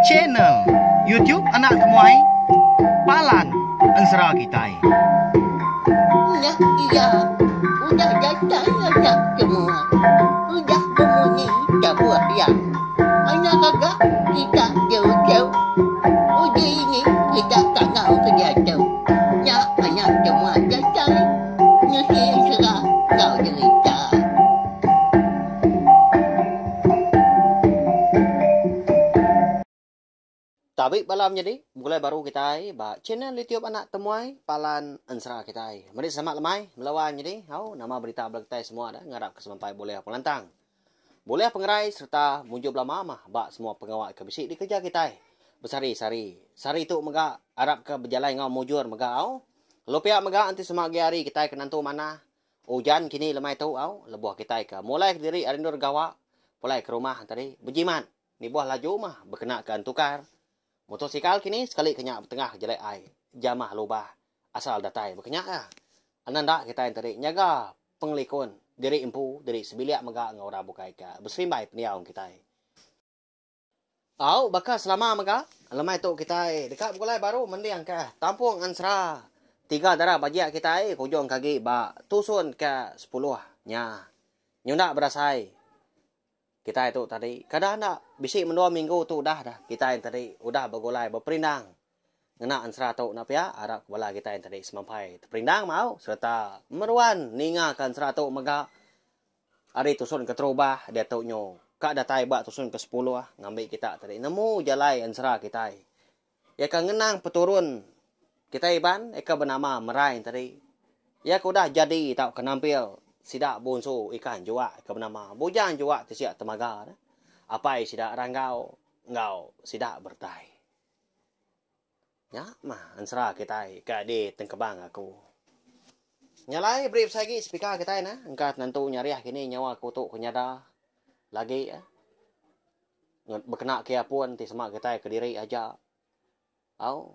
Channel YouTube Anak Temuai Palan Ensera Kitai. Nya iya udah datai anak semua. Udah bemunyi tabuh iya. Anak gaga kita jauh-jauh. Uji ini kita kangau ke diatu. Nya anak semua datai nusi ensera enggau jerita. Tabi bala menyadi, begulai baru kitai ba channel YouTube Anak Temuai Palan Ensera kitai. Meri selamat lemai melawa nyadi au nama berita bala kitai semua da ngarap ke semampai bulih pengelantang. Bulih pengerai sereta mujur belama mah ba semua pengawa ke bisi dikereja kitai besehari-sehari. Sehari tu mega arap ke bejalai enggau mujur mega au. Lalu pia mega enti sema agi hari kitai ke nentu manah Ujan kini lemai tu au lebuh kitai ke mulai kediri ari endur gawa pulai ke rumah tadi bejimat nibuh laju mah bekena ke entukar motosikal kini sekali ke nya betengah jalai ai jamah lubah asal datai baka nya ka. Enda enda kitai tadi nyaga pengelikun diri empu diri sebilik mega enggau orang bukai ke beserimbai pendiau kitai. Au baka selama mega, lemai tu kitai deka begulai baru mendingka tampung ensera tiga dara bajik kitai ke ujung ke agi ba tusun ke sepuluh nya. Nyunda berasai kitai tu tadi kada enda bisi menua minggu tu udah dah kitai tadi udah begulai beperindang ngena ensera tu enda pia arap ke bala kitai tadi semampai teperindang mau sereta meruan ninga ke ensera tu mega. Ari tusun keterubah diatu nyu ka datai ba tusun kesepuluh ngambi kita tadi nemu jalai ensera kitai. Iya ka ngenang peturun kitai Iban iya ka benama Merai tadi. Iya ke udah jadi tauka nampil sida bunsu ikan juak ke benama Bujang Juak Tisik Temaga apai sida Ranggau enggau sida Bertai. Nya mah ensera kitai ke di tengkebang aku. Nya alai beri besai agi speaker kitai neh engka tentu nyarih kini nyawa aku tu ke nyada lagi eh. Bekena ke apun ti sema kitai kediri aja. Au.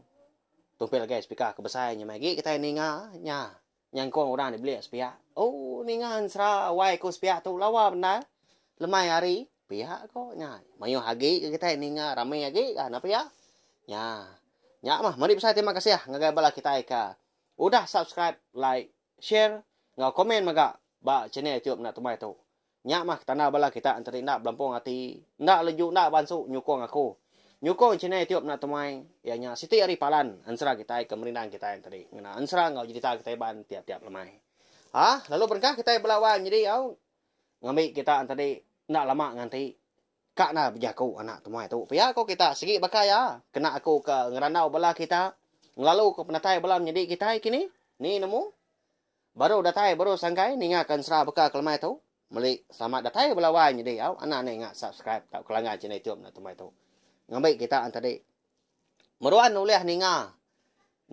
Tumpil agi speaker ke besai nya meh agi kitai ninga nya nyangkung orang dibelik sepiak. Oh ninga ensera wai ku sepiak tu lawa bendar. Lemai hari Pia ko nya. Mayuh agi ke kitai ninga rami agi ka enda pia. Nya. Nya mah meri besai terima kasih ngagai bala kitai ka udah subscribe, like, share enggau komen mega ba channel YouTube enda tumbai tu. Nya mah tanda bala kita enti enda belampung ati, enda leju enda bansu nyukung aku. Nyukung channel YouTube enda tumai iya nya siti ari palan ensera kitai ke merindang kitai enti ngena ensera enggau jerita kitai Iban tiap-tiap lemai. Ha lalu berengkah kitai bela wang nyadi au Ngambi kita tadi enda lama nganti ka enda bejaku anak temuai tu. Pia ko kita sigi baka iya kena aku ke ngerandau bala kita ngelalu ke penatai bala menyedi kitai kini. Ni nemu. Baru datai baru sangkai ninga ke ensera beka ke lemai tu. Meli selamat datai bala wai nyedi au anak enda ingat subscribe tauka langgan channel youtube anak temuai tu. Ngambi kita tadi meruan ulih ninga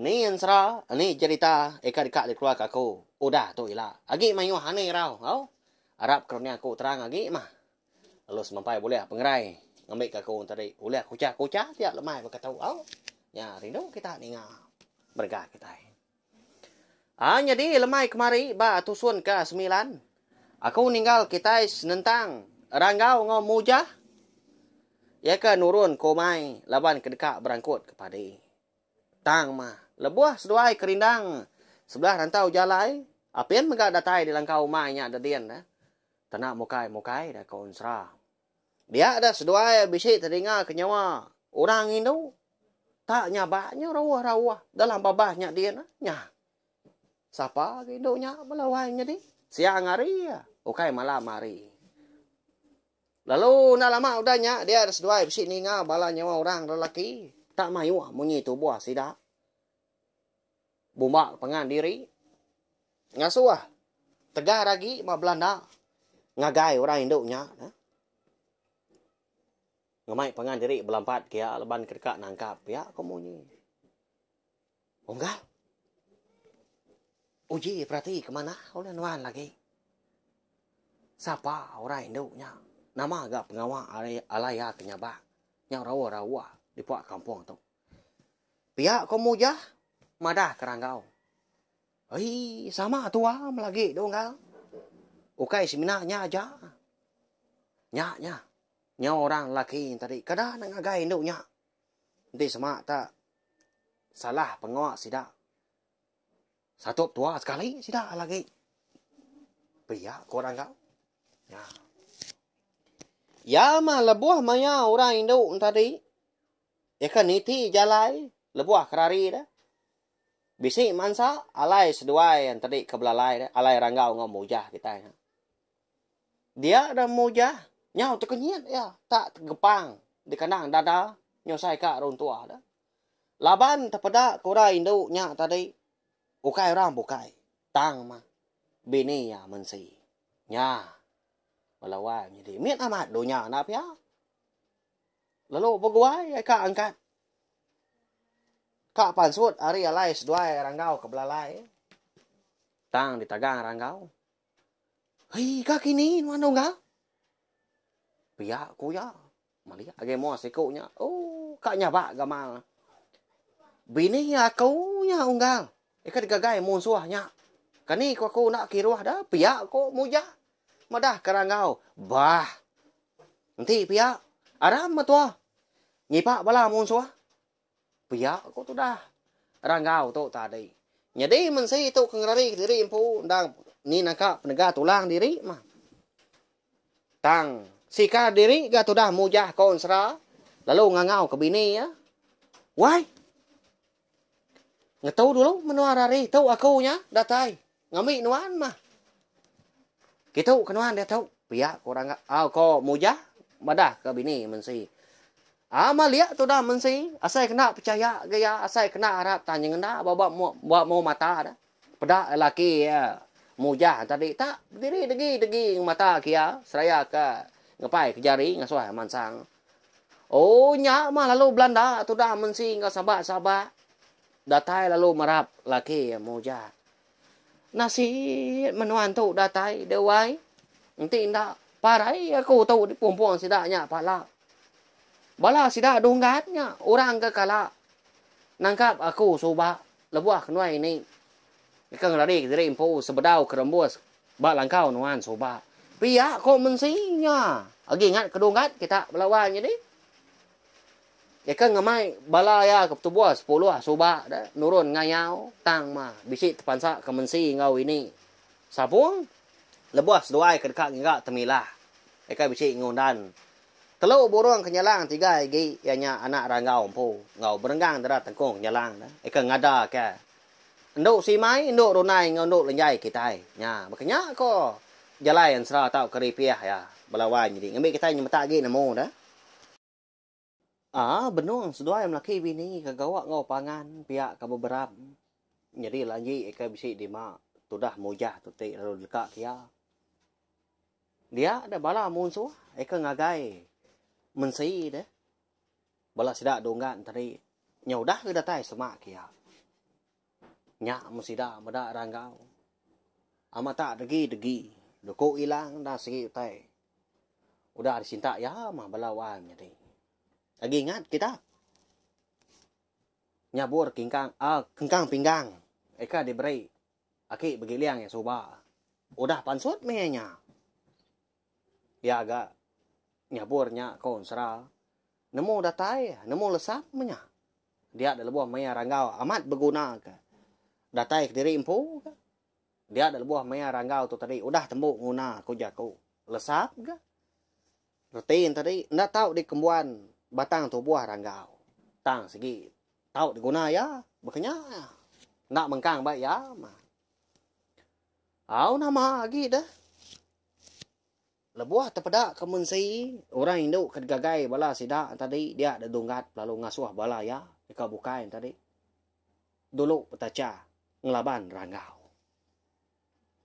Ni ensera, ni jerita eka deka dikeluarka aku udah tu ila. Agi mayuh ani irau au. Arap ke runding aku terang agi mah. Lalu semampai bulih pengerai ngambika aku tadi ulih kuchah-kuchah tiap lemai baka tu au. Nya rindu kita ninga berega kitai. Aa nyadi lemai kemari ba tusun ke semilan aku ninggal kitai senentang Ranggau enggau Mujah iya ke nurun ke umai laban ke deka berangkut ke padi. Tang mah, lebuh seduai ke rindang sebelah rantau jalai, apin mega datai di langkau umai nya dedin deh. Tena mukai-mukai deh ko Ensera. Dia deh seduai bisi tedinga ke nyawa orang indu. Tak nyabak nya rauh-rauh dalam babah nya din nya. Sapa ke indu nya bala wai nyadi? Siang hari ukai malam hari. Lalu enda lama udah nya dia seduai bisi ninga bala nyawa orang lelaki tak mayuh munyi tubuh sida. Bumba pangan diri ngasuh tegar agi ba belanda ngagai orang indu nya. Ngemai pangan diri belampat kia laban ke deka nangkap pia ko munyi. Unggal. Uji perati ke manah ulih nuan lagi. Sapa orang indu nya? Nama ga pengawa ari alai iya ke nyabak nyau rauh-rauh di puak kampung tu. Pia ko Mujah madah ke Ranggau. Hei sama tua melagi tu unggal. Ukai semina nya aja. Nya nya. Nyau orang lelaki tadi kada ne ngagai indu nya. Enti sema ta salah pengawa sida. Satup tua sekali sida lagi. Pia ko orang enggau. Nya. Ya mah lebuh maya orang indu tadi iya ke niti jalai lebuh kerari deh. Bisi mansa alai seduai tadi ke belalai deh alai ranggau enggau mujah kitai nya. Dia dah mujah nyau tekenyit iya tak tegepang dikandang dada nyusai ka runtuh deh. Laban tepeda ke orang indu nya tadi ukai orang bukai tang mah bini iya mensi. Nya bala wai nyadi mit amat dunya enda pia. Lalu beguai iya ka angkat ka pansut ari alai seduai ranggau ke belalai tang ditagang ranggau. Hei ka kini nuan unggal. Pia ku iya. Malik agi mua siku nya. Ooh ka nyabak gamal. Bini aku nya unggal. Ika digagai munsuh nya. Kani ku aku enda kiruh da pia ku Mujah. Madah ke Ranggau. Bah. Enti pia aram metua. Nyipak bala munsuh. Pia ku tudah Ranggau tu tadi. Nyadi mensi tu ke ngerari kediri empu endang ni nangka penega tulang diri mah. Tang sika diri ga tudah mujah ko ensera lalu ngangau ke bini iya. Wai. Ngetu dulu menua rari tu aku nya datai ngambi nuan mah. Kitu ke nuan diatu pia ko Ranggau au ko Mujah madah ke bini mensi. Ama liak tudah mensi asai kena pechaya ga iya asai kena arap tang nyengenda ba ba ba mua mata da. Peda laki iya Mujah tadi tak bediri degi degi ngemata ke iya seraya ke ngepai ke jari ngasuh iya mansang. Oh nya mah lalu belanda tudah mensi enggau sabak sabak datai lalu merap laki iya Mujah. Nasit menua tu datai deh wai. Enti enda parai aku tu dipumpung sida nya pala. Bala sida dunggat nya orang ke kala nangkap aku suba lebuh kenuai ini. Ika ngelari kediri empu sebedau ke rembus ba langkau nuan suba. Pia ko mensi nya. Agi ingat ke dunggat kita bala wai nyadi. Ika ngemai bala iya ke betubuh sepuluh suba de nurun ngayau tang mah bisi tepansa ke mensi enggau ini. Sabung lebuh seduai ke deka ngiga temilah ika bisi ngundan telu burung kenyalang tiga igi iya nya anak ranggau empu enggau berenggang dara tengkung kenyalang de ika ngada ke endu simai endu runai enggau endu lenjai kitai. Nya baka nya ko jalai ensera tauka ripih iya bala wai nyadi ngambi kitai nyemetak agi nemu de. Aa benung seduai melaki bini ke gawa enggau pangan pia ke beberap nyadi lanji ke bisi dima tudah mujah tu ti lalu dileka ke iya. Dia deh bala munsuh ika ngagai mensi deh bala sida dunggan tadi nya udah ke datai semak ke iya. Nya meh sida meda ranggau amat tak degi-degi duku ilang enda sigi utai. Udah disinta iya mah bala wang nyadi. Agi ingat kita. Nyabur kingkang uh, kengkang pinggang eka diberi aki begiling iya suba. Udah pansut meh iya nya. Iya ga nyabur nya ko ensera. Nemu datai, nemu lesap meh nya. Dia da lebuh maya ranggau amat beguna ke datai kediri empu ke. Dia da lebuh maya ranggau tu tadi udah tembu nguna ku jaku lesap ga. Reti ne tadi enda tau dikembuan batang tubuh ranggau. Tang sigi tau diguna iya baka nya. Enda mengkang ba iya mah. Au nama agi deh. Lebuh tepeda ke mensi orang indu ke digagai bala sida tadi dia da dunggat lalu ngasuh bala iya deka bukai ne tadi. Dulu betacha ngelaban Ranggau.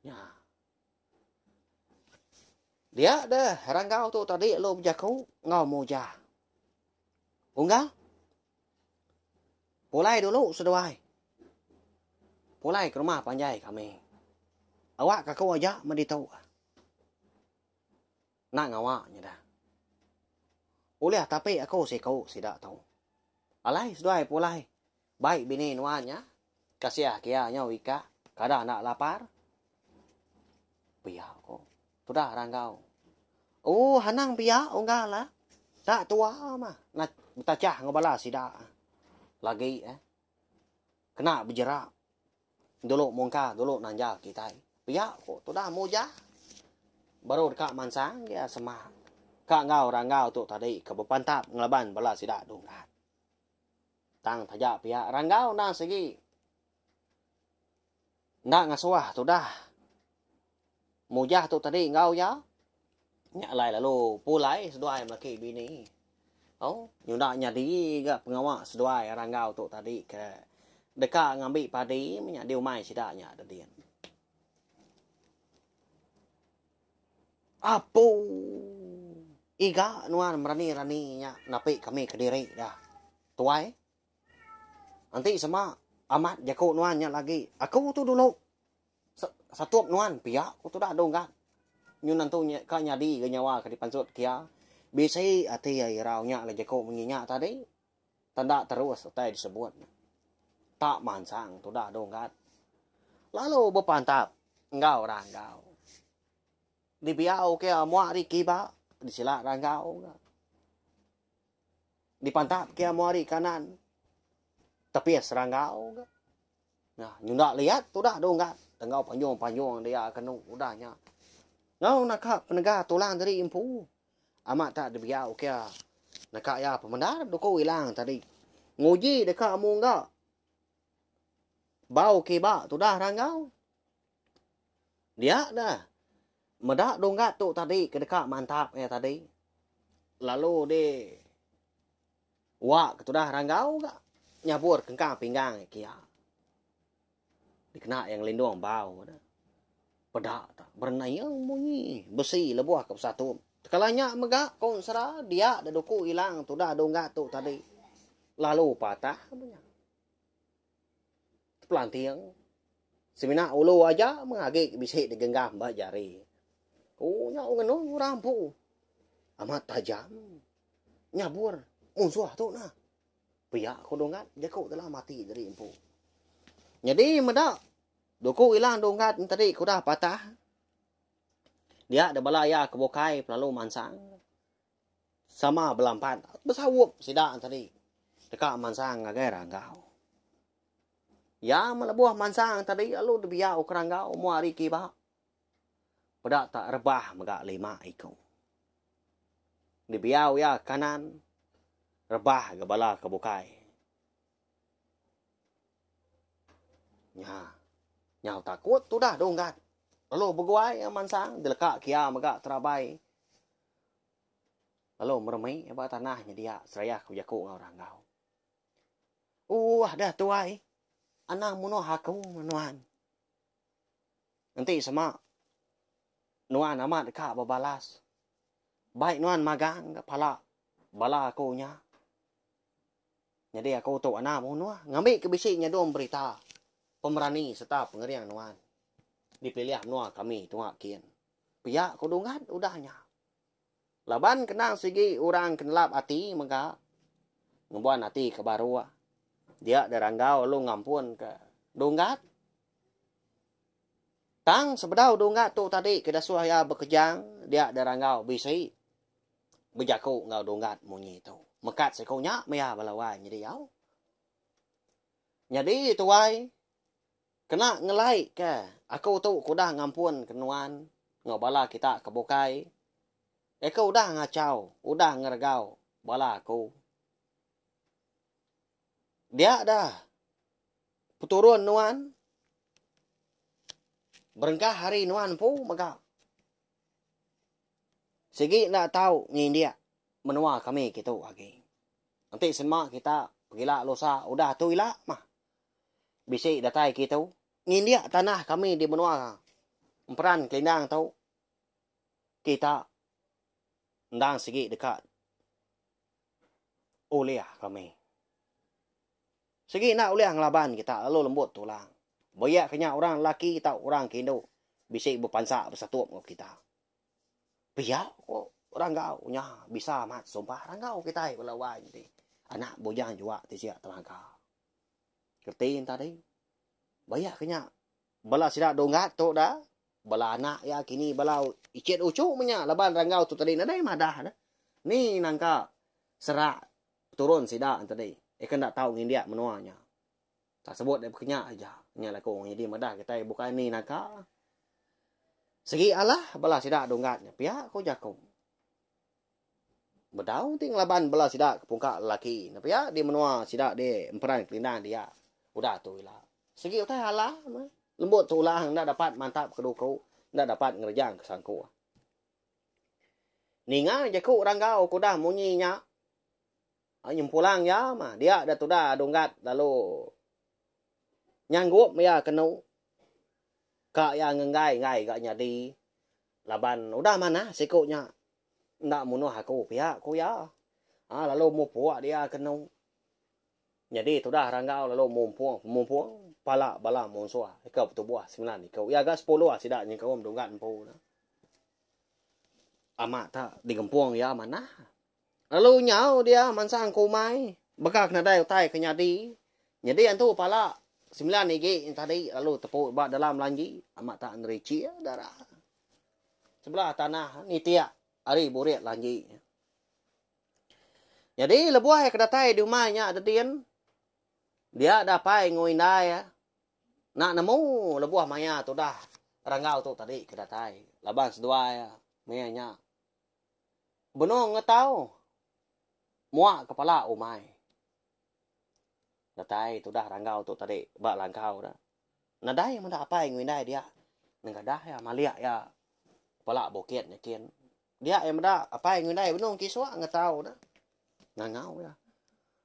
Nya. Dia deh Ranggau tu tadi lalu bejaku enggau Mujah. Unggal. Pulai dulu seduai. Pulai ke rumah panjai kami. Awak ke aku aja meh ditu. Enda ngawa nya dah. Ulih tapi aku siku sida tu. Alai seduai pulai. Bai bini nuan nya. Kasih kia nyau ikak. Kada enda lapar. Pia ko. Tudah Ranggau. Oh anang pia unggal lah. Tak tua mah betachah enggau bala sida lagi eh. Kena bejera dulu mungka dulu nanjal kitai. Pia ku tudah mujah baru deka mansang iya semak ka enggau ranggau tu tadi ke bepantap ngelaban bala sida Dunggat. Tang taja pia ranggau endang sigi enda ngasuh tudah Mujah tu tadi enggau iya. Nya alai lalu pulai seduai melaki bini. Au, nyunda nyadi ga pengawa seduai Ranggau tu tadi ke deka ngambi padi menya di umai sida nya dedin. Apu! Iga nuan merani-rani nya napi kami kediri dah. Tuai. Enti sema amat jaku nuan nya lagi, aku tu dulu. Satup nuan pia ku tudah dunggat. Nyu nentu ka nyadi ga nyawa ke dipansut kia. Bisi ati iya irau nya alai jaku munyi nya tadi. Tanda terus utai disebut nya. Tak mansang tudah dunggat. Lalu bepantap enggau ranggau. Dibiau kia mua ari kiba disila ranggau ga. Dipantap kia mua ari kanan tepis ranggau ga. Nah, nyunda liat tudah dunggat enggau panjung-panjung dia kenu udah nya. Enggau naka penega tulang diri empu. Amat tak dibiau kia naka iya pemendar duku ilang tadi. Nguji deka mungga bau kiba tudah ranggau. Dia dah meda dunggat tu tadi ke deka mantap iya tadi. Lalu di Wa ke tudah ranggau ga nyabur kengkang pinggang iya kia. Dikena iya ngelindung bau ne. Peda ta berenayung munyi besi lebuh ke besatup. Tekala nya mega ko ensera dia da duku ilang tudah dunggat tu tadi lalu patah meh nya. Tepelanting semina ulu aja meh agi bisi digenggam ba jari. Oh nya ngenung orang empu. Amat tajam. Nyabur munsuh tu nah. Pia ko Dunggat jaku dalam ati diri empu. Nyadi meda duku ilang Dunggat enti ke udah patah dia da bala iya ke bukai pelalu mansang sama belampat besaup sida tadi deka mansang ngagai Ranggau. Iya meh lebuh mansang tadi lalu dibiau ke Ranggau mua ari kiba. Peda tak rebah mega lima iku. Dibiau iya kanan, rebah ga bala ke bukai. Nya, nyau takut tudah dunggat. Lalu beguai iya mansang, dileka kia mega terabai. Lalu meremi ba tanah nyedia seraya ke bejaku enggau Ranggau. Uuh dah tuai, anang munuh aku nuan. Enti sema nuan amat deka bebalas, bai nuan magang ga pala bala aku nya. Nyadi aku tu anak munuh ngambi ke bisi nyadung berita pemerani sereta pengering nuan dipilih menua kami tunga kin. Pia ku Dunggat udah nya. Laban kenang sigi orang ke nelap ati mega ngembuan ati ke baruh dia diranggau lalu ngampun ke Dunggat. Tang sebedau Dunggat tu tadi ke dasuh iya bekejang dia diranggau bisi bejaku enggau Dunggat munyi tu. Mekat siku nya meh iya bala wai nyadi au. Nyadi tuai kena ngelai ke aku tu ke udah ngampun ke nuan enggau bala kita ke bukai ke udah ngachau udah ngeregau bala aku. Dia dah peturun nuan berengkah hari nuan empu mega sigi enda tau ngindik menua kami kitu agi. Enti sema kita pegila lusa udah tu ila mah bisi datai kitu ngindik tanah kami di menua Emperan Kelindang tu kita endang sigi deka ulih kami. Sigi enda ulih ngelaban kita lalu lembut tulang. Beyak ke nya orang lelaki tau orang ke indu bisi bepansa besatup enggau kita. Pia ko Ranggau nya bisa amat sumpah Ranggau kitai bala wai nyadi anak bujang juak ti sia telaga. Reti nya tadi beyak ke nya bala sida dunggat tu da bala anak iya kini bala icit uchu meh nya laban Ranggau tu tadi nadai madah ne. Ni nangka. Serak peturun sida tadi iya ke enda tau ngindik menua nya. Tak sebut dek pekenya aja. Nya laku nyadi madah kitai bukai ni naka. Segi alah bala sida dunggat nya pia ko jaku. Bedau ti ngelaban bala sida ke pungka lelaki ne pia di menua sida di emperan kelindang dia udah tu ila. Segi utai alah meh. Lembut tulang enda dapat mantap ke duku, enda dapat ngerejang ke sangkuh. Ninga jaku Ranggau ke udah munyi nya, nyempulang iya mah dia da tudah Dunggat lalu nyanggup iya kenu ka iya ngenggai enggai ga nyadi laban udah manah siku nya enda munuh aku pia ku iya. Lalu mupuk dia kenu. Nyadi tudah Ranggau lalu mumpung mumpung pala bala munsuh ika betubuh semilan iku. Iya ga sepuluh sida nyengkaum Dunggat empu ne. Amat ta digempung iya manah. Lalu nyau dia mansang ke umai baka ke nadai utai ke nyadi. Nyadi antu pala semilan igi tadi lalu tepu ba dalam lanji amat ta nerichik darah. Sebelah tanah nitik ari burit lanji. Nyadi lebuh iya ke datai di umai nya dedin, dia dapai enggau indai iya enda nemu lebuh maya tudah Ranggau tu tadi ke datai laban seduai iya maya nya benung ngetau muak kepala umai. Datai tudah Ranggau tu tadi ba langkau ne. Nadai meda apai enggau indai dia nengkadah iya malik iya kepala bukit nya kin. Dia iya meda apai enggau indai benung kisuk ngetau ne. Ngangau iya.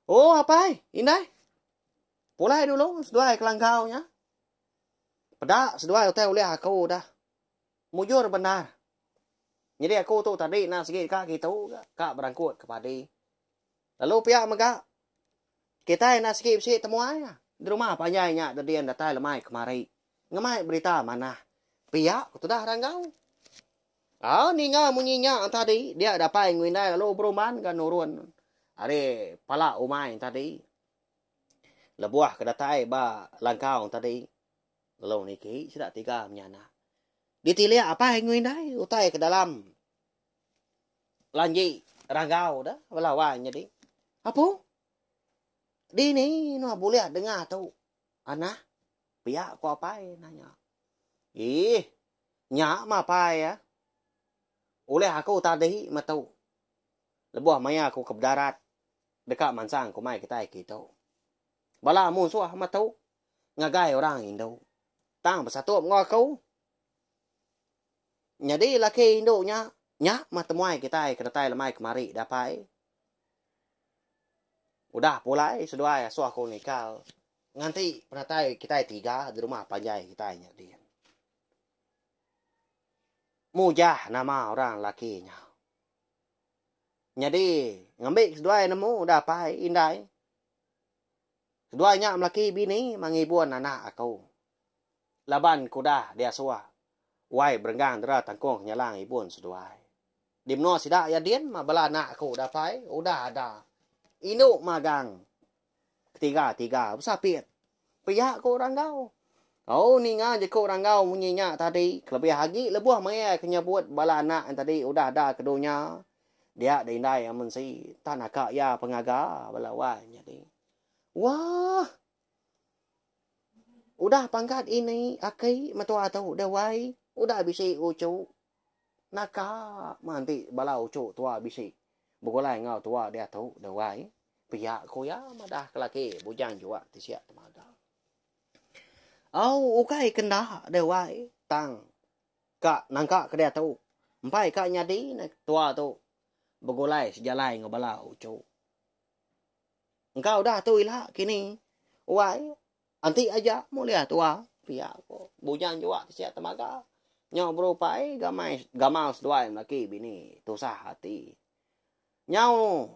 Oh apai, indai. Pulai dulu seduai ke langkau nya. Peda seduai utai ulih aku dah. Mujur bendar. Nyadi aku tu tadi enda sigi ka kitu ga, ka berangkut ke padi. Lalu pia mega, kitai enda sigi bisi temuai di rumah panjai nya dedin datai lemai kemari. Ngemai berita manah. Pia ku tudah Ranggau. Au ninga munyi nya tadi dia dapai enggau indai lalu berumban ga nurun ari pala umai tadi. Lebuh ke datai ba langkau tadi lalu niki sida tiga menyanak. Ditilik apai enggau indai utai ke dalam lanji Ranggau da bala wai nyadi. Apu dini nuh bulih dengah tu anak pia ku apai nanya. Ih Nya mah apai iya. Ulih aku tadi metu. Lebuh maya aku ke bedarat deka mansang ku mai kitai kitu. Bala munsuh metu ngagai orang indu. Tang besatup enggau aku. Nyadi laki indu nya, nya mah temuai kitai ke datai lemai kemari dapai. Udah pulai seduai asuh aku nikal nganti penatai kitai tiga di rumah panjai kitai nya din. Mujah nama orang lelaki nya. Nyadi ngambi seduai nemu udah apai indai. Seduai nya melaki bini mengibun anak aku. Laban ke udah diasuh wai berenggang dera tangkung kenyalang ibun seduai. Di menua sida iya din mah bala anak aku udah apai udah ada. Indu magang. Ketiga-tiga besapit. Pia ku Ranggau. Oh ninga jaku Ranggau munyi nya tadi kelebih agi lebuh maya ke nyebut bala anak iya tadi udah ada ke dunya dia da indai iya mensi tak naka iya pengaga bala wai nyadi. Wah. Udah pangkat ini aki metua tu deh wai udah bisi uchu naka meh enti bala uchu tua bisi begulai enggau tua diatu deh wai. Pia ku iya madah ke laki bujang juak ti siak temaga. Au ukai ke enda deh wai tang ka nangka ke diatu empai ka nyadi ne tua tu begulai sejalai enggau bala uchu. Engka udah tu ila kini wai enti aja mulia tua pia ku bujang juak ti siak temaga. Nyau berupai gamai gamal seduai melaki bini tusah ati. Nyau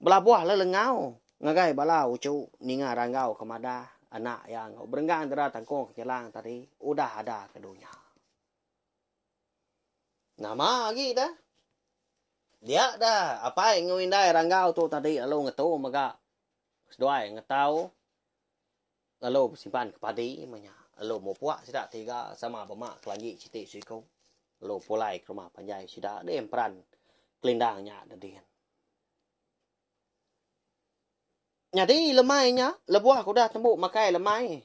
belabuh lelengau ngagai bala uchu ninga Ranggau ke madah anak iya enggau berenggang dera tangkung ke nyelang tadi udah ada ke dunya. Nama agi deh. Dia deh apai enggau indai Ranggau tu tadi lalu ngetu mega seduai ngetau lalu besimpan ke padi meh nya lalu mupuk sida tiga sama bema kelanji siti siku lalu pulai ke rumah panjai sida deh emperan kelindang nya dedin. Nyadi lemai nya lebuh ke udah tembu makai lemai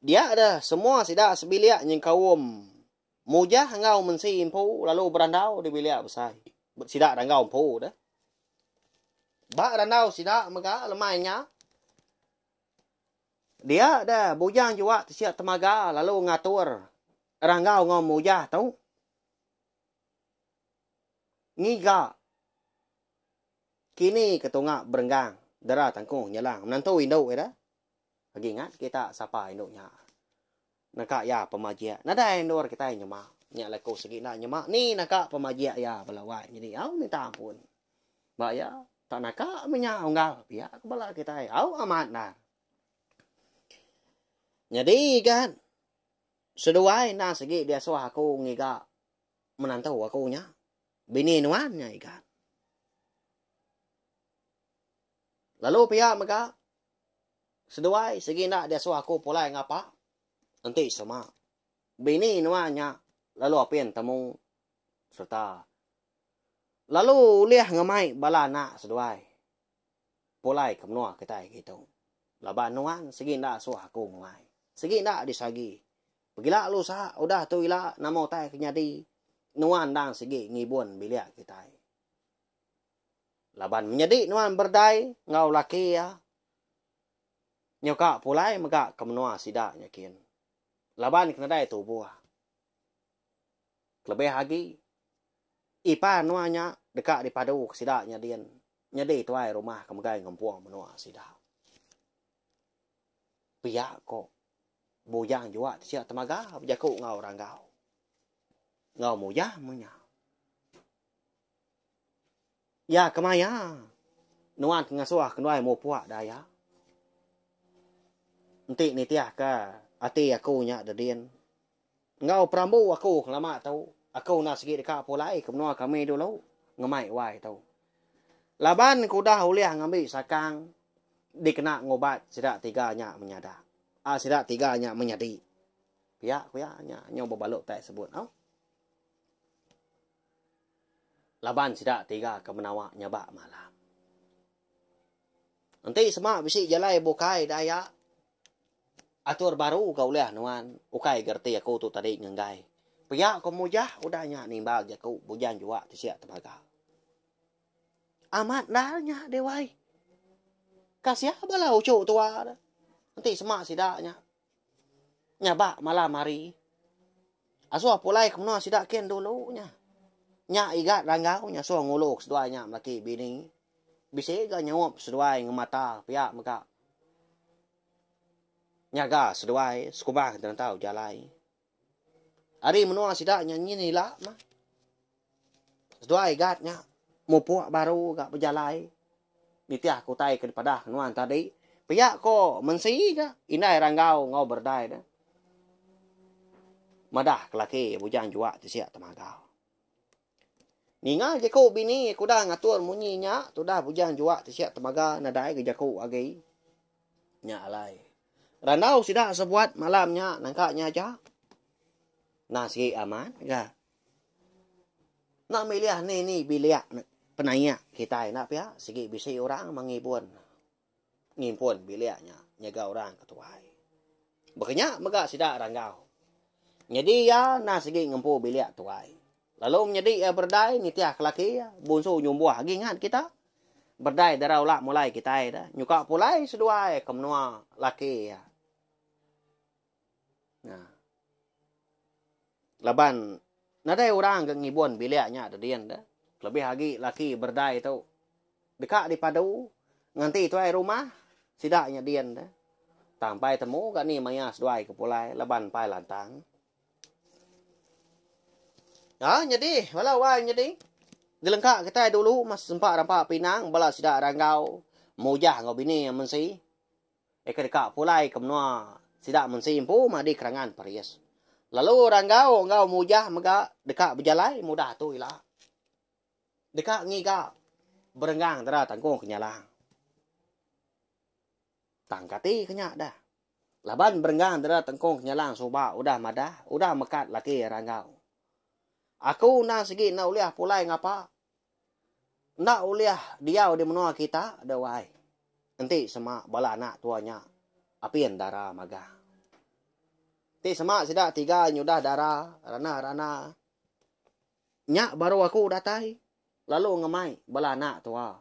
dia deh semua sida sebilik nyengkaum Mujah enggau Mensi empu lalu berandau di bilik besai. Sida ranggau empu deh. Ba randau sida mega lemai nya dia deh Bujang Juak Tisik Temaga lalu ngatur ranggau enggau Mujah tu ngiga Kini ke tunga berenggang dera tangkung nyelang menantu indu ida. Agi ingat kita sapa indu nya. Naka iya pemajik nadai endur kitai nyema. Nya alai ku sigi enda nyema ni naka pemajik iya bala wai nyadi au minta ampun. Ba iya tak naka meh nya unggal pia ku bala kitai au amat endar. Nyadi kan seduai enda sigi diasuh aku ngiga menantu aku nya. Bini nuan nya igat. Lalu pia mega, seduai sigi enda diasuh aku pulai ngapa enti sema bini nuan nya lalu apin temu sereta lalu ulih ngemai bala anak seduai pulai ke menua kitai kitu. Laban nuan sigi enda asuh aku nguai. Sigi enda disagi. Pegila lusa udah tu ila nama utai ke nyadi nuan endang sigi ngibun bilik kitai. Laban menyadi nuan berdai enggau laki iya nyuka pulai mega ke menua sida nya kin. Laban ke nadai tubuh. Kelebih agi ipar nuan nya deka dipadu ke sida nya din nyadi tuai rumah ke megai ngempung menua sida. Pia ko Bujang juak ti sia temaga bejaku enggau Ranggau. Enggau Mujah menya. Ya kemaya nuan ke ngasuh kenduai mupuk daya. Enti nitihka ati aku nya dedin. Enggau perambu aku ngelama tu, aku enda sigi deka pulai ke menua kami dulu ngemai wai tu. Laban ke udah ulih ngambi sakang dikena ngubat sida tiga nya menyada. Aa sida tiga nya menyadi. Pia ku iya nya nyau bebalu tai sebut au. Laban sida tiga ke menawa nyabak malam. Enti sema bisi jalai bukai daya atur baru ga ulih nuan ukai ga reti aku tu tadi ngenggai. Pia ko Mujah udah nya nimbal jaku Bujang Juak Tisik Temaga. Amat endar nya deh wai. Kasih bala uchu tua ne enti sema sida nya nyabak malam hari. Asuh pulai ke menua sida kin dulu nya. Nya igat ranggau nya asuh ngulu ke seduai nya melaki bini. Bisi ga nyaup seduai ngemata pia mega nyaga seduai sekubang tenentau jalai. Ari menua sida nya nyin ila mah. Seduai gat nya mupuk baru ga bejalai nitih ke utai ke dipadah nuan tadi. Pia ko mensi ga indai ranggau enggau berdai ne. Madah ke laki bujang juak tisik temaga. Ninga jaku bini aku udah ngatur munyi nya tudah bujang juak tisik temaga nadai ga jaku agi. Nya alai. Randau sida sebuat malam nya nangka nya aja. Nah sigi amat ga. Enda milih ni ni bilik penaik kitai enda pia sigi bisi orang mengibun. Ngimpun bilik nya nyaga orang ke tuai. Baka nya mega sida Ranggau. Nyadi iya enda sigi ngempu bilik tuai. Lalu menyadi iya berdai nitih ke laki iya, Bunsu Nyumbuh agi ngat kita. Berdai dara ula mulai kitai da nyuka pulai seduai ke menua laki iya. Nah. Laban nadai orang ke ngibun bilik nya dedin da. Kelebih agi laki berdai tu deka dipadu nganti tuai rumah sida nya din da. Tang pai temu ga ni maya seduai ke pulai laban pai lantang. Ha nyadi bala wai nyadi gelengka kitai dulu meh sempa rampa pinang bala sida ranggau mujah enggau bini mensi. Eka deka pulai ke menua sida mensi empu madi kerangan Paris. Lalu Ranggau enggau Mujah mega deka bejalai mudah tu ila. Deka ngiga berenggang dara tangkung kenyalang. Tang kati ke nya dah. Laban berenggang dara tangkung kenyalang suba udah madah udah mekat laki Ranggau. Aku endang sigi enda ulih pulai ngapa. Enda ulih diau di menua kita deh wai. Enti sema bala anak tua nya apin dara magang. Enti sema sida tiga nyudah dara rana-rana nya baru aku datai lalu ngemai bala anak tua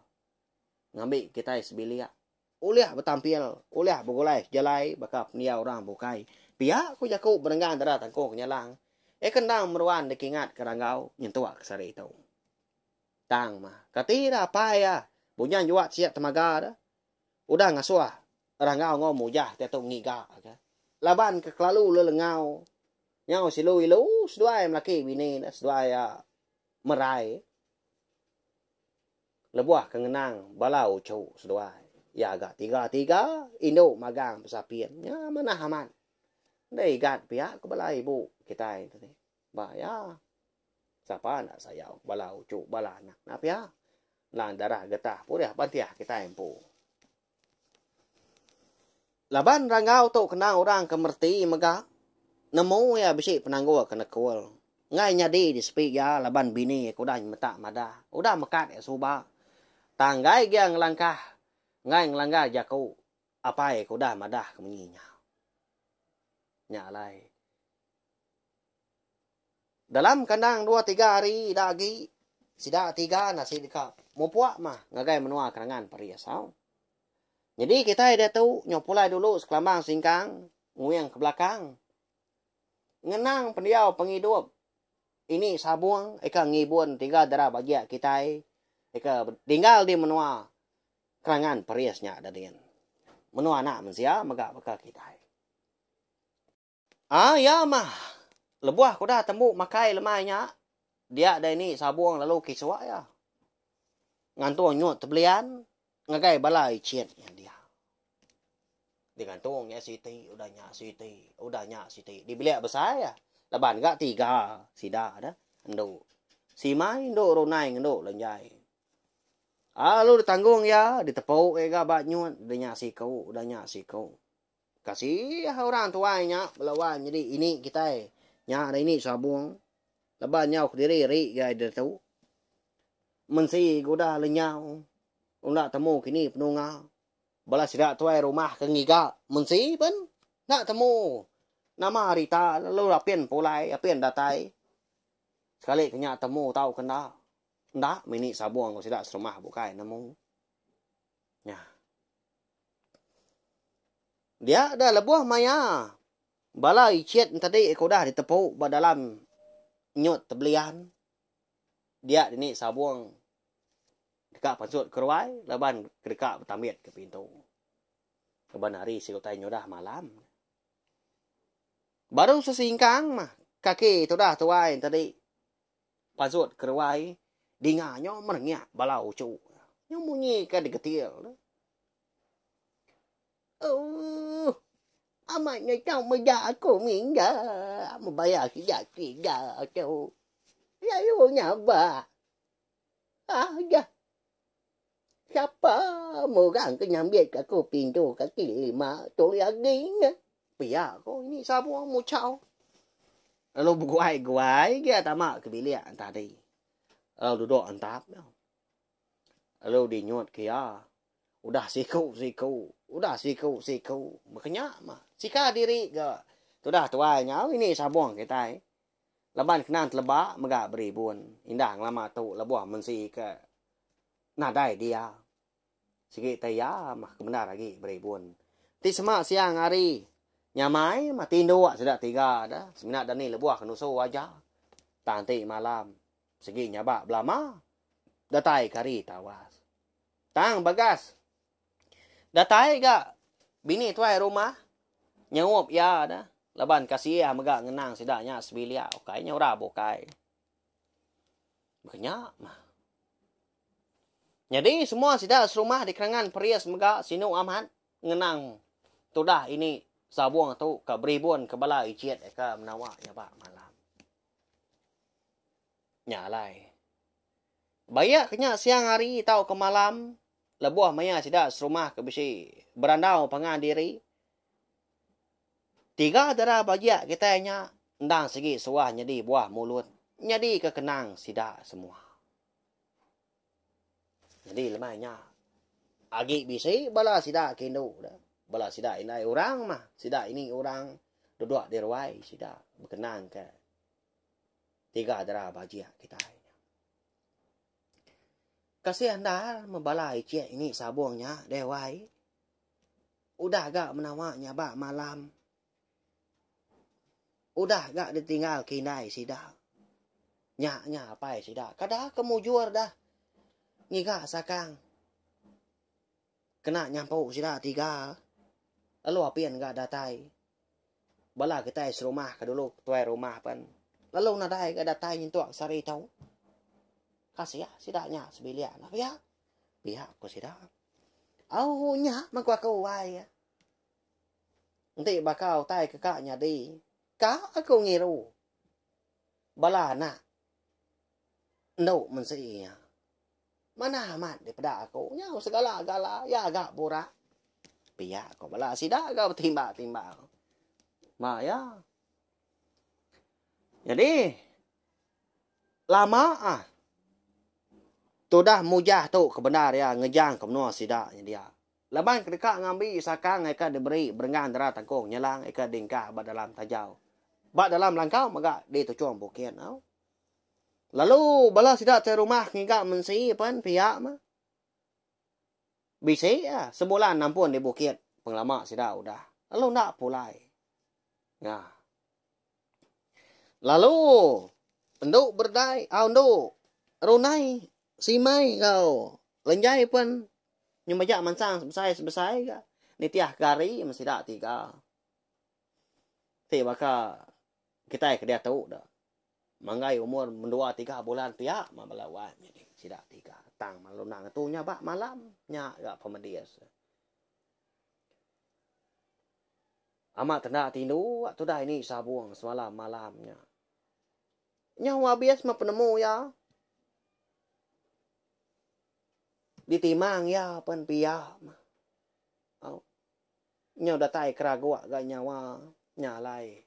ngambi kitai sebilik ulih betampil ulih begulai sejalai baka pendiau orang bukai. Pia ku jaku berenggang dara tangkung kenyalang iya ke endang meruan dikingatka Ranggau nyentuk ke sehari tu. Tang mah. Kati dah apai iya Bunyan juak siak temaga dah. Udah ngasuh Ranggau enggau Mujah diatu ngiga ke. Laban ke kelalu lelengau nyau silu ilu seduai melaki bini dah seduai iya merai. Lebuh ke ngenang bala uchu seduai iya ga tiga-tiga indu magang pesapin nya manah amat. Enda igat pia ke bala ibu kitai tu ti. Ba iya. Sapa enda sayau bala uchu bala anak enda pia. Endang darah getah purih bantih kitai empu. Laban ranggau tu kena orang ke mereti mega nemu iya bisi penanggul ke nekul. Enggai nyadi di sepi iya laban bini iya ke udah nyemetak madah udah mekat iya suba. Tang enggai gia ngelangkah enggai ngelanggar jaku apai ke udah madah ke munyi nya. Nya alai. Dalam kandang dua tiga hari ida agi, sida tiga nasi deka mupuk mah ngagai menua Kerangan Paris au. Nyadi kitai diatu nyau pulai dulu sekelambang singkang nguing ke belakang. Ngenang pendiau pengidup ini sabung ika ngibun tiga dara bajik kitai ika tinggal di menua Kerangan Paris nya da din. Menua anak mensia mega baka kitai. Ah iya mah. Lebuh ke udah tembu makai lemai nya, dia dai ni sabung lalu kisuk iya. Ngantung nyut tebelian ngagai bala ichit iya dia. Digantung iya siti udah nya siti, udah nya siti. Di bilik besai iya. Laban ga tiga sida dah endu. Simai endu runai ngendu lenjai. Ah lalu ditanggung iya, ditepu iya ga ba nyut, udah nya siku, udah nya siku. Kasih orang tuai nya bala wan nyadi ini kitai nya ari ini sabung laban nyau kediri ri gai ditu. Mensi ga udah lenyau enda temu kini penunga bala sida tuai rumah ke ngiga mensi pen enda temu nama rita lalu apin pulai apin datai sekali ke nya temu tau ke enda enda mih ini sabung enggau sida serumah bukai nemu. Nya. Dia da lebuh maya bala ichit entadi ke udah ditepu ba dalam nyut tebelian dia dini sabung deka pansut ke ruai laban ke deka betambit ke pintu. Laban hari sigi utai nyudah malam. Baru sesingkang mah kaki tudah tuai entadi pansut ke ruai dinga nyo merenyak bala uchu. Nyo munyi ke digetil. Ooh. Amat nya tau meda aku mingga bebaya sida tiga tu. Lalu nyabak. Ah jah. Sapa orang ke nyambit aku pintu kaki lima tu lagi nya. Pia ko ini sabung muchau. Lalu beguai-guai gia tama ke bilik tadi. Lalu duduk entap. Lalu dinyut ke iya. Udah siku-siku, udah siku-siku. Baka nya mah. Sika diri ga tudah tuai nyau ini sabung kitai. Laban kenang teleba mega beribun. Indah ngelama tu lebuh mensi ke nadai dia. Sigi tai iya mah ke bendar agi beribun. Ti sema siang hari nyamai mah tinduk sida tiga da semina dani lebuh ke nusu aja. Tang ti malam sigi nyabak belama datai ke hari tawas. Tang bagas. Datai ga bini tuai rumah nyaup iya da laban kasih mega ngenang sida nya sebilik ukai nya orang bukai. Baka nya mah. Nyadi semua sida serumah di Kerangan Peris mega sinu amat ngenang tudah ini sabung tu ka beribun ke bala ichit ke menawa nyabak malam. Nya alai. Bayak ke nya siang hari tauka malam lebuh maya sida serumah ke bisi berandau pangan diri. Tiga dara bajik kitai nya endang sigi suah nyadi buah mulut nyadika kenang sida semua. Nyadi lemai nya agi bisi bala sida ke indu da. Bala sida indai orang mah sida ini orang duduk di ruai sida bekenang ke tiga dara bajik kitai. Kasih endar meh bala icik ini sabung nya deh wai. Udah ga menawa nyabak malam. Udah ga ditinggal ke indai sida. Nya nya apai sida. Kada ke mujur dah ngiga sakang. Kena nyampu sida tiga. Lalu apin ga datai. Bala kitai serumah ke dulu tuai rumah pen. Lalu nadai ga datai nyentuk sehari tu. Kasih sida nya sebilik nah pia. Pia ku sida. Au nya meh ku aku wai. Enti baka utai ke ka nyadi, ka aku ngiru bala anak endu mensi iya. Manah amat dipeda aku nyau segala-gala iya ga burak. Pia ko bala sida ga betimba-timba. Ba iya. Nyadi lama ah tudah mujah tu ke bendar iya ngejang ke menua sida nyedia. Laban ke deka ngambi sakang eka diberi berenggang dara tangkung nyelang eka diengkah ba dalam tajau. Ba dalam langkau mega di tuchung bukit au. Lalu bala sida ti rumah ngiga mensi pen pia meh. Bisi ah sebulan nampun di bukit pengelama sida udah lalu enda pulai. Nya. Lalu endu berdai au endu runai simai enggau lenjai pen Nyu majak mansang sebesai-sebesai ga nitih ke hari men sida tiga. Ti baka kitai ke diatu da manggai umur mendua tiga bulan pia mah bala wai nyadi sida tiga tang lalu enda ngetu nya ba malam nya ga pemedis. Amat enda tindu tudah ini sabung semalam malam nya. Nyau abis meh penemu iya. Ditimang iya pen pia mah. Au. Nyau datai keraguk ga nyawa nya alai.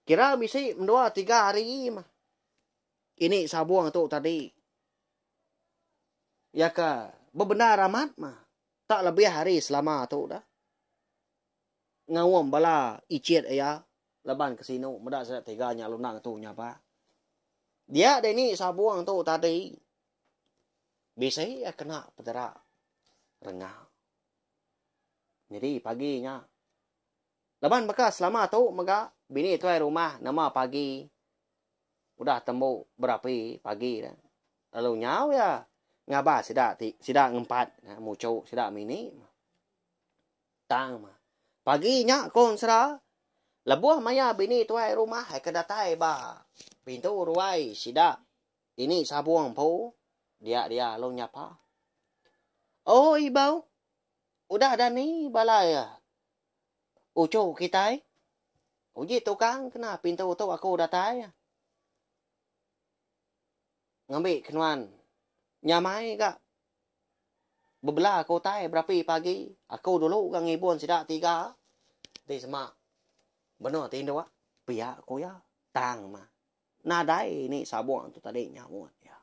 Kira bisi mendua tiga hari mah. Ini sabung tu tadi. Iya ke bebendar amat mah. Tak lebih hari selama tu dah. Ngaum bala ichit iya laban ke sinu meda sida tiga nya lundang tu nyabak. Dia deh ni sabung tu tadi. Bisi iya kena pedera renga. Nyadi pagi nya. Laban baka selama tu mega bini tuai rumah nama pagi udah tembu berapi pagi ne. Lalu nyau iya ngabas sida ti sida ngempat muchu sida mini. Tang mah. Pagi nya ko ensera lebuh maya bini tuai rumah ke datai ba pintu ruai sida Ini sabung empu dia dia lalu nyapa. Oh ibau, udah dani bala iya. Uchu kitai. Uji tukang kena pintu tu aku datai. Ngambi ke nuan nyamai ga bebela ke utai berapi pagi. Aku dulu ga ngibun sida tiga. Ti sema benung tinduk pia ku iya. Tang mah. Nadai ni sabung tu tadi nyaut iya.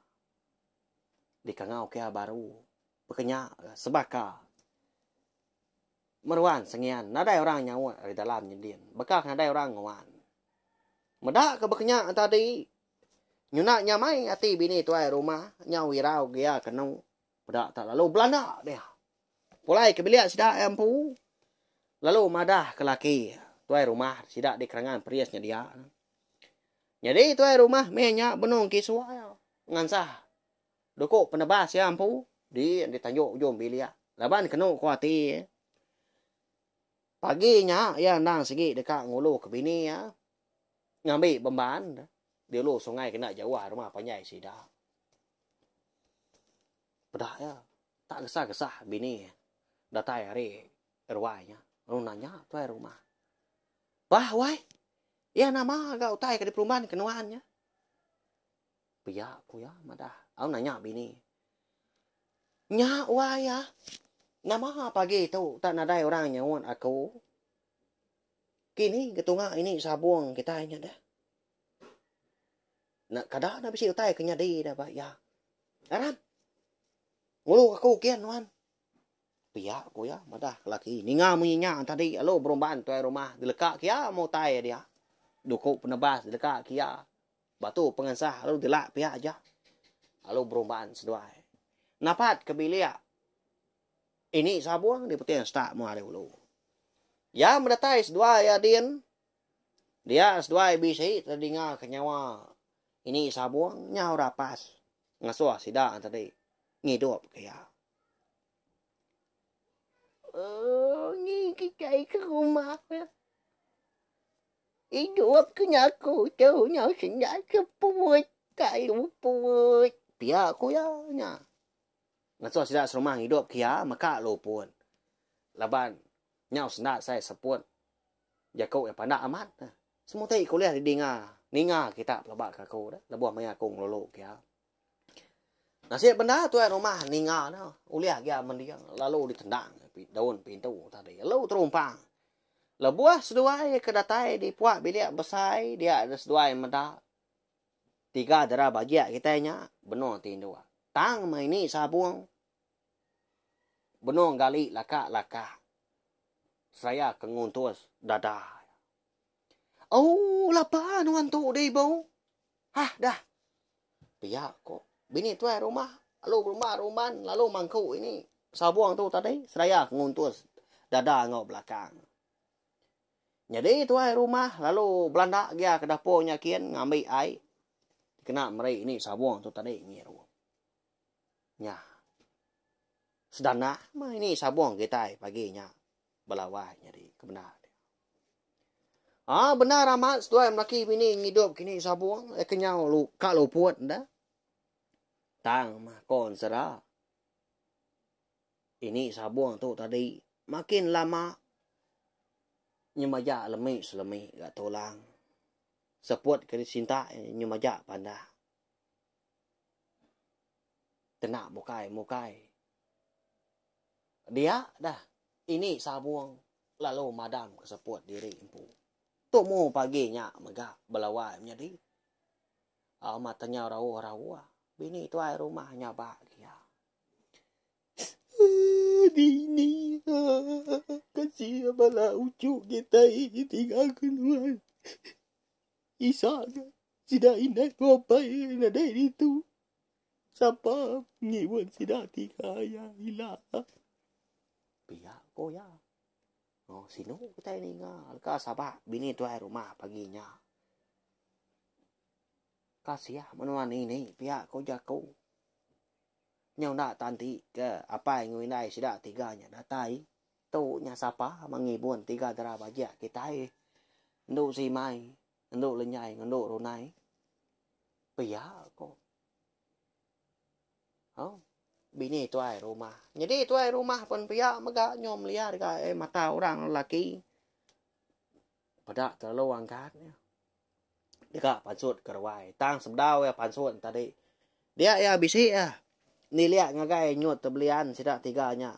Dikangau ke iya baru bekenya sebaka meruan sengian nadai orang nyaut ari dalam nyedin baka ke nadai orang nguan. Meda ke bekenya tadi nyuna nyamai ati bini tuai rumah nyau irau ge iya kenu peda tak lalu belanda dia. Pulai ke bilik sida iya empu lalu madah ke laki tuai rumah sida di kerangan peris nyedia. Nyadi tuai rumah meh nya benung kisuk iya ngansah duku penebas iya empu di ditanju ujung bilik laban kenu ku ati iya. Pagi nya iya endang sigi deka ngulu ke bini iya ngambi bemban di ulu sungai kena jauh rumah panjai sida. Peda iya tak gesah-gesah bini datai ari ruai nya lalu nanya tuai rumah. Bah wai. Iya nama ga utai ke diperumban ke nuan nya. Pia ku iya madah. Au nanya bini. Nya wai ah. Nama pagi tu tak nadai orang nyaut aku. Kini ke tunga ini sabung kitai nya deh. Nak kada na bisi utai ke nyadi dah ba iya. Aram. Ngulu aku kin nuan. Pia ku iya madah ke laki. Ninga munyi nya tadi lalu berumban tuai rumah dileka ke iya meh utai dia. Duku penebas dileka ke iya. Batu pengansah lalu dilak pia aja. Lalu berumban seduai. Napat ke bilik ini sabung diputing setak mua ari ulu. Iya medatai seduai iya din. Dia seduai bisi tedinga ke nyawa ini sabung nyau rapas ngasuh sida tadi ngidup ke iya. Oh, ni kitai ke rumah. Idup ke nyaku tu nyau sendat seput, tak luput. Pia ku iya nya. Ngasuh sida serumah ngidup ke iya meka luput. Laban nyau sendat sai seput. Jaku iya pandak amat. Semua ti ke ulih didinga, ninga kita pelaba ke aku dah lebuh maya aku ngelulu ke iya. Nasib bendar tuai rumah ninga ne ulih agi mending lalu ditendang daun pintu tadi lalu terumpang. Lebuh seduai ke datai di puak bilik besai dia seduai meda tiga dera bajik kitai nya benung tinduk. Tang meh ini sabung benung gali laka-laka seraya ke nguntus dada. Oh lapa nuan tu deh ibu. Hah dah. Pia ko bini tuai rumah lalu berumban-rumban lalu mangku ini sabung tu tadi seraya ke nguntus dada enggau belakang. Nyadi tuai rumah lalu belanda gia ke dapur nya kin ngambi ai dikena meri ini sabung tu tadi ngirup. Nya. Sedanah mah ini sabung kitai pagi nya belawai nyadi ke bendar. Ah bendar amat seduai melaki bini ngidup kini sabung eh kenyau lu ka luput enda. Tang mah ko ensera. Ini sabung tu tadi makin lama nyemaja lemi selemi ga tulang. Seput ke disinta nyemaja pandak. Kena mukai mukai. Dia dah ini sabung lalu madam ke seput diri empu. Tumu pagi nya mega belawai menyadi. Amat tanyau rauh-rauh bini tuai rumah nyabak gia. Dini kasih bala uchu kitai tinggal ke nuan. Isa ke sida indai enggau apai nadai ditu. Sapa ngiwen sida tiga iya ila. Pia ko iya. Oh sinu kitai ninga leka sabak bini tuai rumah pagi nya. Kasih menua nini pia ko jaku. Nyau enda tanti ke apai enggau indai sida tiga nya datai. Tu nya sapa mengibun tiga dera bajik kitai. Endu Simai, Endu Lenyai enggau Endu Runai. Pia ko. Au bini tuai rumah. Nyadi tuai rumah pun pia mega nyau meliar ga ai mata orang lelaki. Peda terlalu angkat nya. Deka pansut ke ruai. Tang sebedau iya pansut tadi, dia iya bisi iya nilik ngagai nyut tebelian sida tiga nya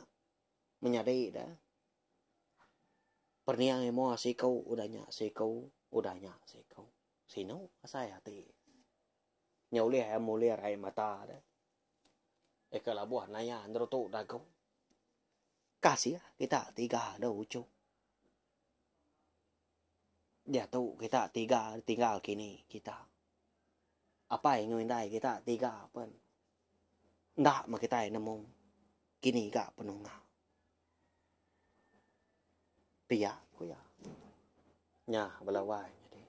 menyadi da. Perniang imo siku udah nya siku, udah nya siku. Sinu asai ati. Nya ulih iya mulir ai mata da. Eka labuh naya nerutu dagu. Kasih kita tiga da uchu. Diatu kita tiga tinggal kini kita. Apai enggau indai kita tiga pen enda meh kitai nemu kini ga penunga. Pia ku iya. Nya bala wai nyadi.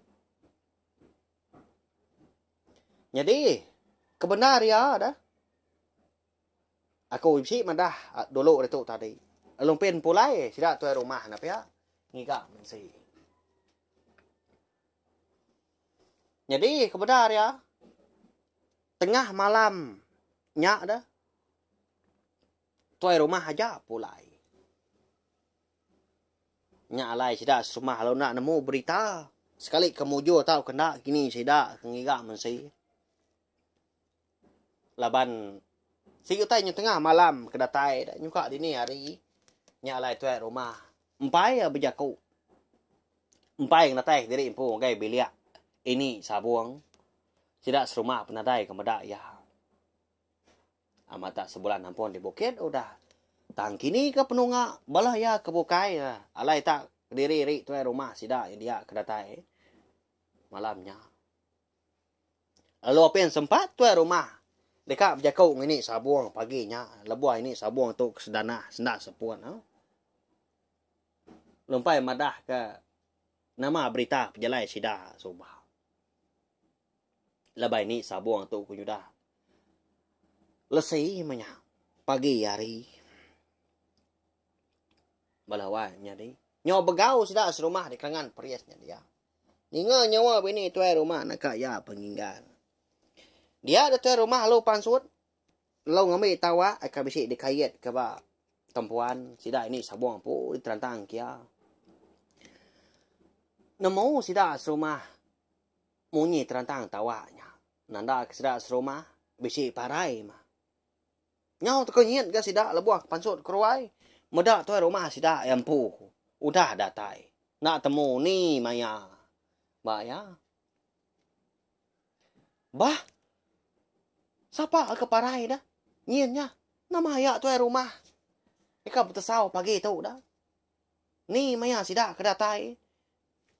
Nyadi kebendar iya dah Aku bisi madah dulu ditu tadi. Lalu pin pulai sida tuai rumah ne pia ngiga mensi. Nyadi ke bendar iya tengah malam nya deh tuai rumah aja pulai. Nya alai sida serumah lalu enda nemu berita sekali ke mujur tauka enda kini sida ke ngiga mensi. Laban sigi utai nyu tengah malam ke datai da nyuka dini hari nya alai tuai rumah empai iya bejaku empai ngenatai diri empu ngagai bilik ini sabung sida serumah penadai ke meda iya. Amat tak sebulan ampun di bukit udah. Tang kini ke penunga bala iya ke bukai alai tak kediri ri tuai rumah sida dia ke datai malam nya. Lalu apin sempat tuai rumah deka bejaku ngini sabung pagi nya lebuh ini sabung tu ke sedanah senda sepun. Lumpai madah ke nama berita pejalai sida suba. Lebai ni sabung tu ku nyudah. Lesi meh nya pagi hari. Bala wai nyadi. Nyau begau sida serumah di kerangan peris nya dia. Ninga nyawa bini tuai rumah naka iya penginggar. Dia da tuai rumah lalu pansut lalu ngambi tawak ka bisi dikait ke ba tempuan sida ini sabung empu diterantang kia. Nemu sida serumah Munyi terantang tawak nya. Nanda ke sida serumah bisi parai mah. Nyau tekenyit ga sida lebuh pansut keruai meda tuai rumah sida iya empu udah datai. Enda temu ni maya ba iya. Bah. Sapa ke parai dah? Nyin nya. Nama aya tuai rumah deka betesau pagi tu dah. Ni maya sida ke datai.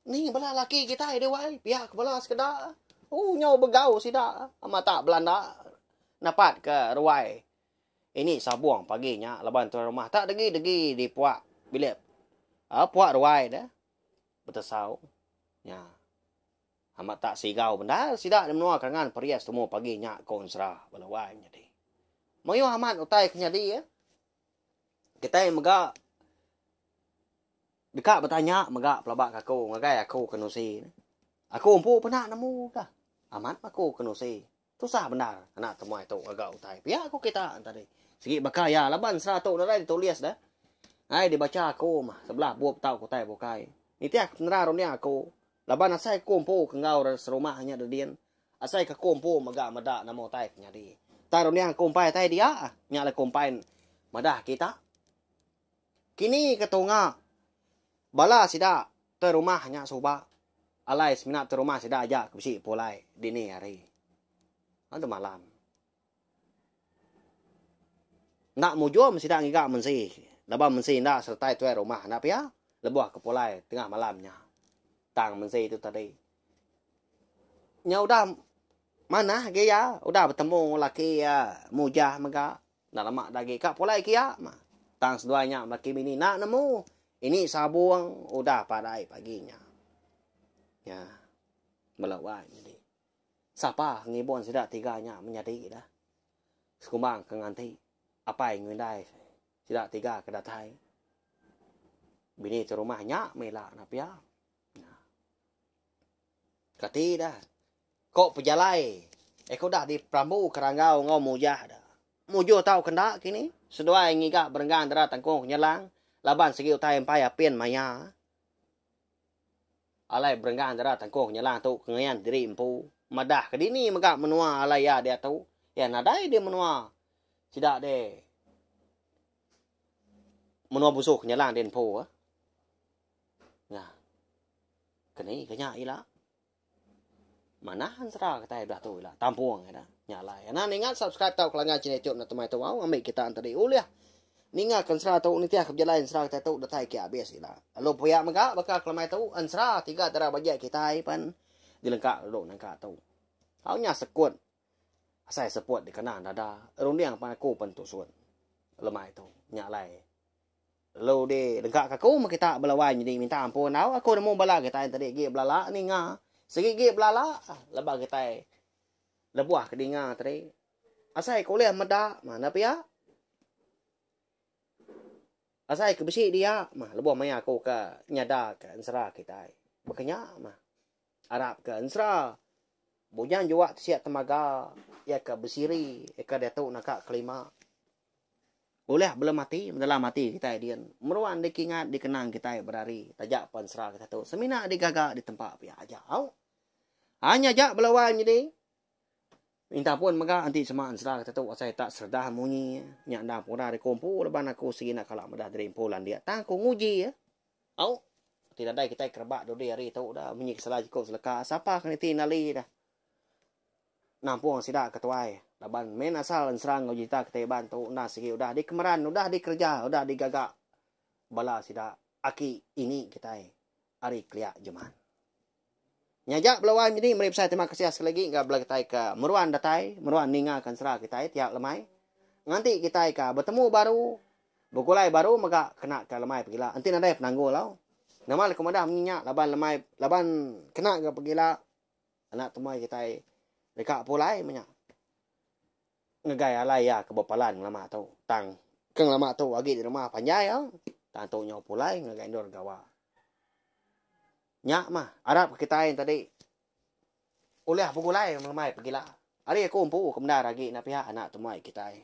Ni bala laki kitai deh wai, pia ke bala sekeda. Ooh nyau begau sida amat tak belanda napat ke ruai. Ini sabung pagi nya laban tuan rumah tak degi-degi di puak bilik aaa puak ruai deh betesau. Nya amat tak sigau bendar sida di menua Kerangan Perias tumu pagi nya ko ensera bala wai nyadi. Mayuh amat utai ke nyadi eh. Kitai mega Deka betanya mega pelaba ke aku ngagai aku ke nusi. Aku empu peda nemu ka. Amat aku ke nusi. Tusah bendar anak temuai tu ngaga utai. Pia ku kita tadi. Sigi baka iya laban sera tu nadai ditulis deh. Ai dibacha aku mah sebelah bup tauka utai bukai. Nitih ke penerang runding aku laban asai aku empu ke enggau serumah nya dedin. Asai ke aku empu mega meda nama utai ke nyadi. Tang runding aku empai tai dia. Nya alai aku empai madah kita. Kini ke tunga bala sida tuai rumah nya suba alai semina tuai rumah sida aja ke bisi pulai dini hari anu malam. Enda mujur meh sida ngiga mensi laban mensi enda seretai tuai rumah enda pia lebuh ke pulai tengah malam nya. Tang mensi tu tadi nya udah manah agi iya udah betemu laki iya mujah mega. Enda lama da agi ka pulai kia mah. Tang seduai nya laki bini enda nemu ini sabung udah parai pagi nya. Nya bala wai nyadi. Sapa ngibun sida tiga nya menyadi dah. Sekumbang ke nganti apai enggau indai sida tiga ke datai. Bini tu rumah nya meh ila ne pia. Nya. Kati dah. Ko pejalai eh ke udah diperambu ke Ranggau enggau Mujah dah. Mujur tau ke enda kini, seduai ngiga berenggang dara tangkung nyelang laban sigi utai empai apin maya. Alai berenggang dara tangkung nyelang tu ke ngayan diri empu madah ke dini mega menua alai iya diatu. Iya nadai di menua sida deh menua busu ke nyelang di empu. Nya. Keni ke nya ila. Manah ensera kitai udah tu ila. Tampung ida. Nya alai. Anang ningat subscribe tauka langgan channel YouTube enda temai tu au ambi kita enti ulih ninga ke ensera tu nitih ke pejalai ensera kitai tu datai ke abis ila. Lalu pia mega baka kelemai tu ensera tiga dara bajet kitai pen dilengka dulu nangka tu. Au nya sekut asai seput dikena dada runding pan aku pen tusun lemai tu. Nya alai. Lalu di deka ka aku meh kita bala wai nyadi minta ampun tau aku nemu bala kitai tadi agi belala ninga sigi agi belala lebuh kitai lebuh ke dinga tadi asai ke ulih meda mana pia asai ke bisi dia mah lebuh maya aku ke nyada ke ensera kitai baka nya mah arap ke ensera bujang juak tisik temaga iya ke besiri iya ke diatu naka kelima. Ulih belum ati mendalam ati kitai din meruan dikingat dikenang kitai berari taja pen sera kitai tu semina digaga ditempa pia aja au. Hanya aja bala wai nyadi minta ampun mega enti sema ensera kitai tu asai tak seredah munyi nya endang pura dikumpu laban aku sigi enda kala meda diri empu landik tang aku nguji au. Ti nadai kitai kerebak dudi hari tu dah munyi ke salah jaku seleka sapa ke niti nali dah. Nampung sida ke tuai. Laban main asal ensera enggau jerita kitai Iban tu enda sigi udah dikemeran, udah dikereja, udah digaga bala sida aki ini kitai ari kelia jeman. Nya aja bala wai nyadi meri besai terima kasih sekali agi enggau bala kitai ke meruan datai, meruan ninga ke ensera kitai tiap lemai. Nganti kitai ka betemu baru, begulai baru mega kena ka lemai pegila enti nadai penanggul au. Nama leka madah munyi nya laban lemai laban kena ga pegila Anak temuai kitai deka pulai meh nya ngagai alai iya ke bepalan ngelama tu. Tang ke ngelama tu agi di rumah panjai au. Tang tu nyau pulai ngagai endur gawa. Nya mah arap ke kitai tadi ulih begulai ngelemai pegila. Ari aku empu ke bendar agi enda pia anak temuai kitai.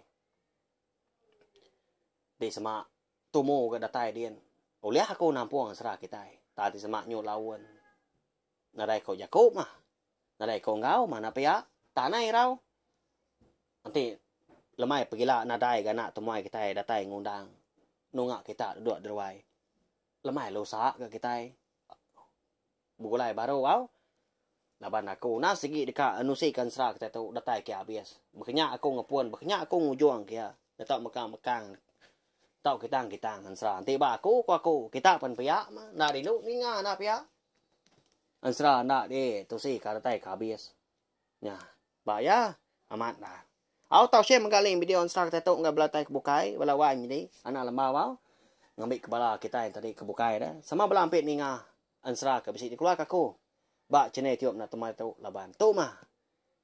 Di sema tumu ga datai din ulih aku nampung sera kitai. Tang ti sema nyu laun. Nadai ko jaku mah. Nadai ko enggau mah enda pia. Tanah irau. Enti lemai pegila nadai ga anak temuai kitai datai ngundang nunga kita duduk deruai. Lemai lusa ga kitai begulai baru au. Laban aku enda sigi deka nusi ka ensera kitai tu datai ke abis. Baka nya aku ngepun, baka nya aku ngujung ke iya. Enda mekang-mekang tau kitang-kitang ensera. Enti ba aku ku aku kita pen pia mah enda rindu ninga enda pia. Ensera enda di tusi ka datai ka abis. Nya. Ba iya amat enda. Au tau share mega link video ensera kitai tu enggau bala tai ke bukai bala wai nyadi anak lembau au ngambi ke bala kitai tadi ke bukai deh. Sama bala ampit ninga ensera ke bisi dikeluar ka aku ba channel youtube enda temai tu laban tu mah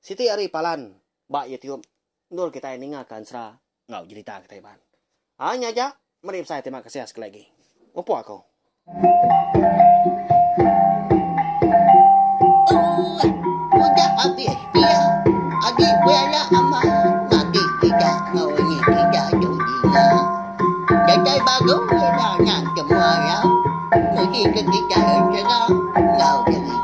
siti ari palan ba youtube endur kitai ninga ka ensera enggau jerita kitai Iban. Haa nya aja, meri besai terima kasih sekali agi. Mupuk aku. Udah abis pia agi bela amat magi kita enggau ini kita tu dinga. Datai baru ila nya semua ya mesti ke kita ensera enggau jerita.